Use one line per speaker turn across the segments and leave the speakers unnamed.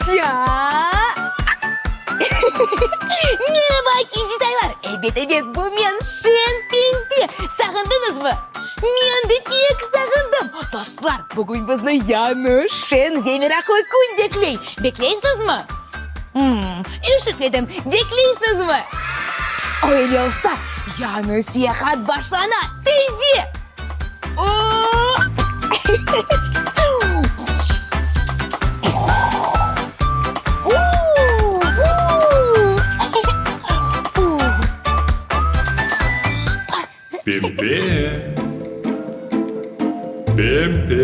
Ça! Meraba, kincitaylar! Ebet, ebet, bu men, Şen Pempe! Sağındıñızmı? Men de pek sağındım! Dostlar, bugün bizni yañı, şen ve meraqlı kün bekley. Bekleysiñizmi? Hımm, işitmedim, bekleysiñizmi? Öyle olsa, yañı seyahat başlana, tezce!
Pempe! Pempe!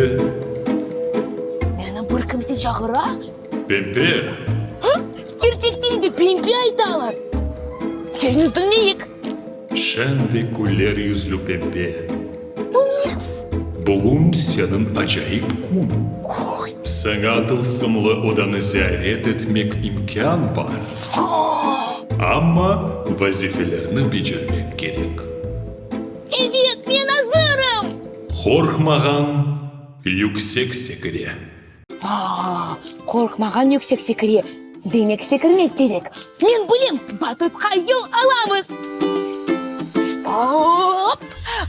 Meni bir kimse çağıra?
Pempe!
Kerçekten de Pempe aytalar. Keliñiz diñleyik.
Şen de küler yüzlü Pempe. Bugün seniñ acayip kün. Saña tılsımlı odanı ziyaret etmek imkân bar. Amma vazifelerni becermek kerek.
Ebet, men azırım!
Qorqmağan yüksek sekire.
Aa, qorqmağan yüksek sekire, demek sekirmek kerek. Men bilem, batutqa yol alamız! Oop!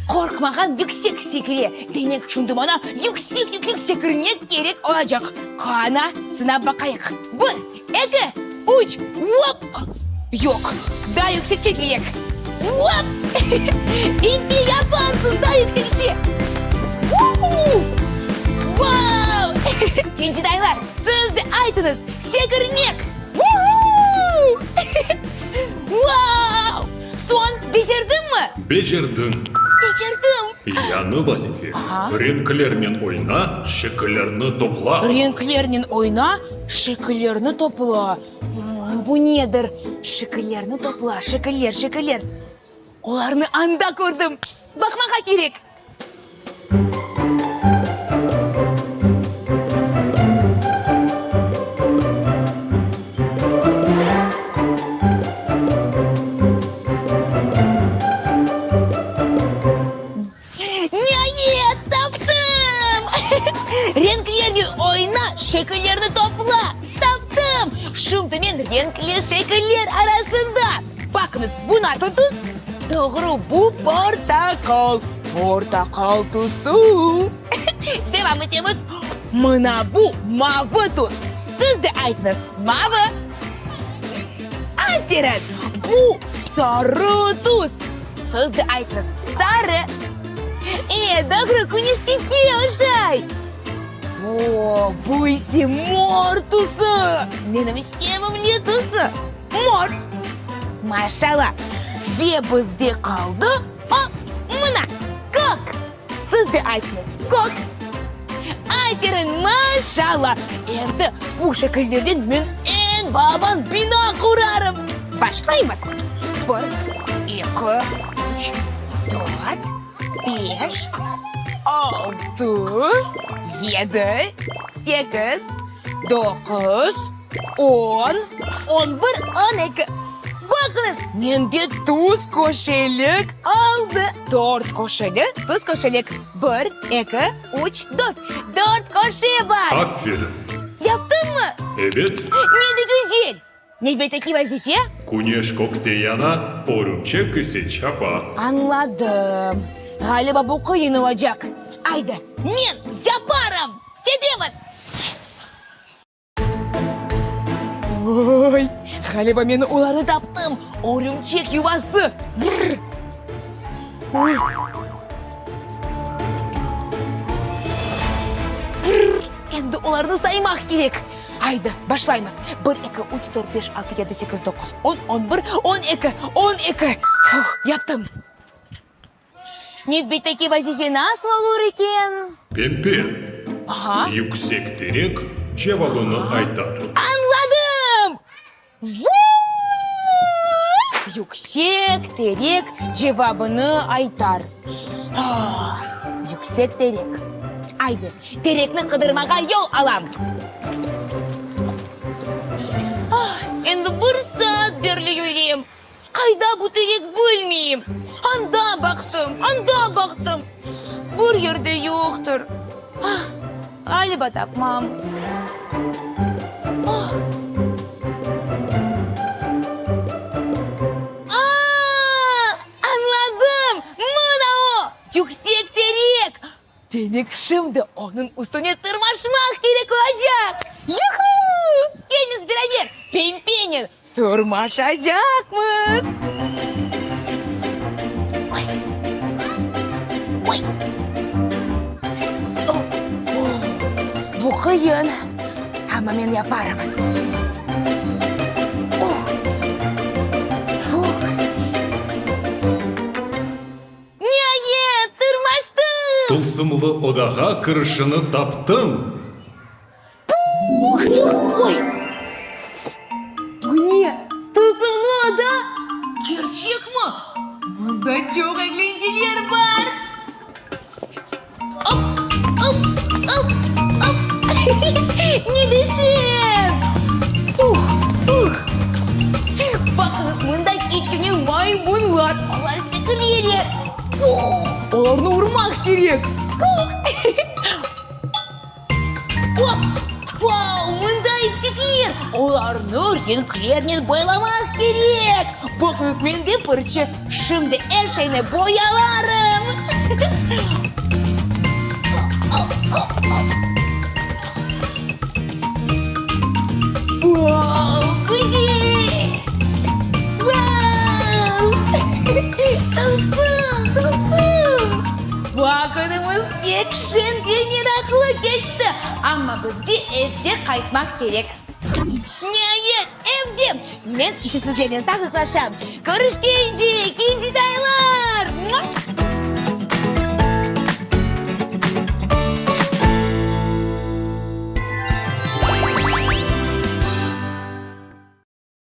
Qorqmağan yüksek sekire, demek şimdi maña yüksek-yüksek sekirmek kerek olacaq. Qana, sınap baqayıq. Bir, eki, üç, oop! Yoq, daa yüksek çekmeyek. Oop! Pempe yaparsıñ, daa yüksekçe. Vuu! Vau! Kencitaylar, siz de aytıñız, sekirmek! Vuu! Vau! Soñ, becerdimmi?
Becerdiñ.
Becerdim.
Yañı vazife, renklernen oyna, şekillerni topla.
Renklernen oyna, şekillerni topla. Bu nedir? Şekillerni topla, şekiller, şekiller. Olarnı anda kördim. Baqmağa kerek. Niayet, taptım! Renklernen oyna, şekillerni topla! Taptım! Şimdi men renkli şekiller arasında. Baqıñız, bu nasıl tüs? Doğru, bu portaqal. Portaqal tüsü. Devam etemiz. Mına bu mavı tüs. Siz de aytıñız, mavı. Aferin! Bu sarı tüs. Siz de aytıñız, sarı. E, doğru, küneşteki oşay. O, bu ise mor tüsü. Menim sevimli tüsü, mor. Maşallah! Ve bizde qaldı, o, mına, kök. Siz de aytıñız, kök. Aferin, maşallah! Endi bu şekillerden men eñ balaban bina qurarım. Başlaymız. Bir, eki, üç, dört, beş, altı, yedi, sekiz, doquz, on, on bir, on eki. Baqıñız, mende tuz köşelik oldı. Dört köşeli tuz köşelik. Bir, eki, üç, dört. Dört köşe bar.
Aferin!
Yaptıñmı?
Ebet.
Ne de güzel! Nevbetteki vazife?
Küneş kökte yana, örümçek ise çapa.
Añladım. Ğaliba bu qıyın olacaq. Aydı, men yaparım! Ketemiz! Oy, ğaliba men olarnı taptım! Örümçek yuvası! Brr! Oy! Brr! Endi olarnı saymaq kerek. Aydı, başlaymız. Bir, eki, üç, dört, beş, altı, yedi, sekiz, doquz, on, on bir, on eki, on eki. Fuh, yaptım. Nevbetteki vazife nasıl olur eken?
Pempe, yüksek terek cevabını aytar.
Añladım! Vuu! Yüksek terek cevabını aytar. Ah, yüksek terek. Aydı, terekni qıdırmağa yol alam. Ah, endi bir saat berli yürem. Qayda bu terek bilmeyim. Anda baqtım, anda baqtım. Bir yerde yoqtır. Ah, ğaliba tapmam. A, añladım! Mına o, yüksek terek! Demek şimdi onıñ üstüne tırmaşmaq kerek olacaq! Yuhu! Keliñiz beraber Pempenen tırmaşacaqmız! Oy! Oy! O, o, bu qıyın, amma men yaparım. Oh! Fuh! Niayet, tırmaştım!
Tılsımlı odağa kirişini taptıñ.
Puh! Oy! Bu ne? Tılsımlı oda? Kerçekmi? Mında çoq eglenceler bar! Op, op, op, op! Ne deşet! Uh, uh! Baqıñız, mında kiçkene maymunlar, olar sekireler. Uh, olarnı urmaq kerek. Uh! Op! Vau, mında evçikler! Olarnı renklernen boyalamaq kerek. Baqıñız, mende fırçı. Şimdi er şeyni boyalarım. Vau, güzel! Vau! Tılsım, tılsım! Vaqıtımız pek şeñ ve meraqlı keçti, amma bizge evge qaytmaq kerek. Niayet, evdem! Men ise sizlernen sağlıqlaşam. Körüşkence, kincitaylar!